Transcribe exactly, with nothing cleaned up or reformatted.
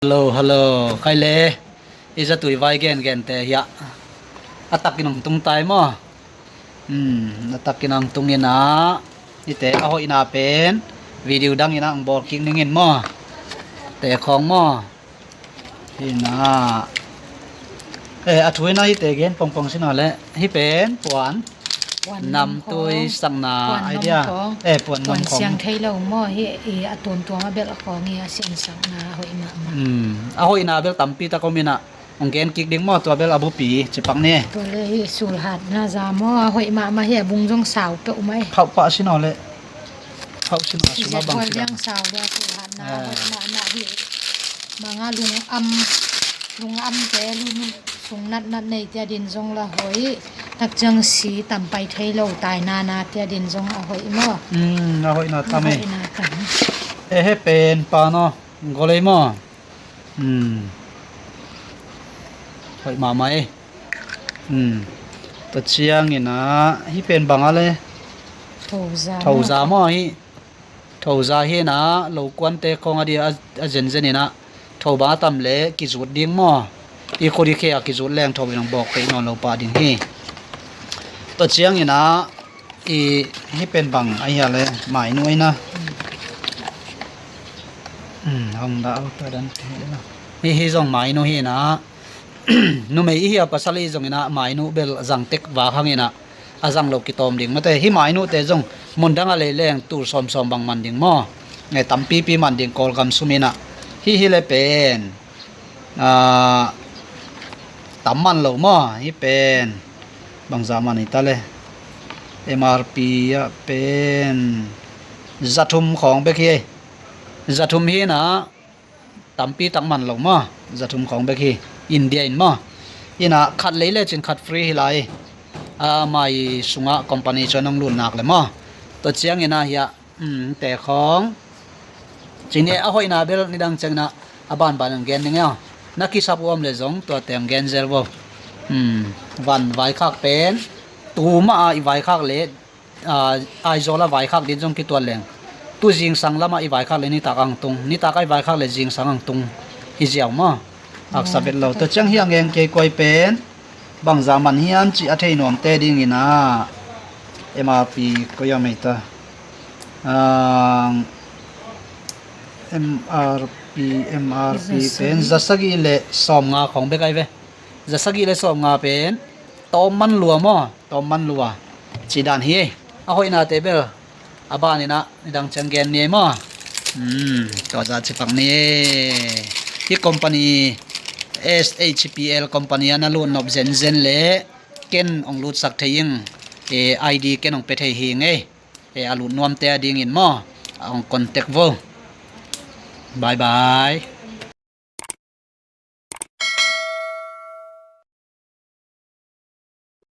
Hello, hello. Khai le. I zatui vai gen gen te hiah a takin hong tung tai maw? Hmm, a takin hong tung inah hite a hoihna pen video dang inah hong bawl kik ning in maw? Te khawng maw? Hinah. Eh, a thu inah hite gen pongpong sinah le hih pen puan namtui sakna idea. Eh, puan nom khawng siang thei lo maw? Hi i a tuamtuam a belh khawng hi a siansakna a hoih mahmah. Hmm, a hoihna bel tampi tak om inah hong gen kik ding maw? Tua bel a bupi cipak ni. Tua le hi sulhatna za maw? A hoih mahmah hi a bung zong sau peuh mai. Phauh pah sinaw le phauh sinaw a suma bang sinaw. Sau le sulhatna a hoih mahmah hi. Manga lungam, lungamte lun sung natnat nei tia din zong la hoih. Takciang si tam pai thei lo tainana tia din zong a hoih maw? Hmm, a hoihna tam e. A hoihna tam. E he pen pa no golei maw? Hmm. Hoih mahmah e. Hmm. Tua cianginah hih pen banga le thoza thoza maw hi. Thoza hinah lokuante khawng a dia a zenzen inah tho bang a tam le kizut ding maw? I khut i khe a kizut leng tho in hong bawk kei nawn lo pah ding hi. Tua cianginah i hih pen bang a hia le mainu aina. Hmm, hong dah auta dan te hi zong mainu hinah numei i hia pasal i zonginah mainu bel zang tek vak hanginah a zang lo kitawm ding mate. Hih mainute zong mundang a lei leng tul sawmsawm bang man ding maw? Nge tampipi man ding Kawlgam suminah. Hih hi le pen tam man lo maw? Hih pen bangzah man hi ta le? M R P ah pen zathum khawng bek hi. Zathum hinah tampi tak man lo maw? Zathum khawng bek hi. India in maw? Inah khat lei lecin khat free hi lai. A mai sungah company chuan hong lut nak le maw? Tua cianginah hiah te khawng cini a hoihna bel nidang cianginah a banban ang gen ding eo. Na kisap uam le zong tua te ang gen zel vo. Van vaikhak pen tuma a i vaikhak le Aizawl a vaikhak din zong kituat leng tu zingsang lamah i vaikhak le nitak ang tung, nitak a i vaikhak le zingsang ang tung hi ziau maw? Aksa vet lo. Tua ciang hi a ngeng kei kuai pen bangzah man hiam cih a thei nuamte dinginah M R P koi a mei ta. M R P, M R P pen zasagih le sawmnga khawng bek ai ve. Zasagih le sawmnga pen tawm man lua maw? Tawm man lua. Cidan hi. A hoihnate bel a baninah nidang ciang gen ni ei maw? Tua zah cipak ni ei. Hih company S H P L company a na lut nop zenzen le ken hong lutsak thei ing. I D ken hong pe thei hi ngei. A lut nuamte a dingin maw? A hong contact vo. Bye bye.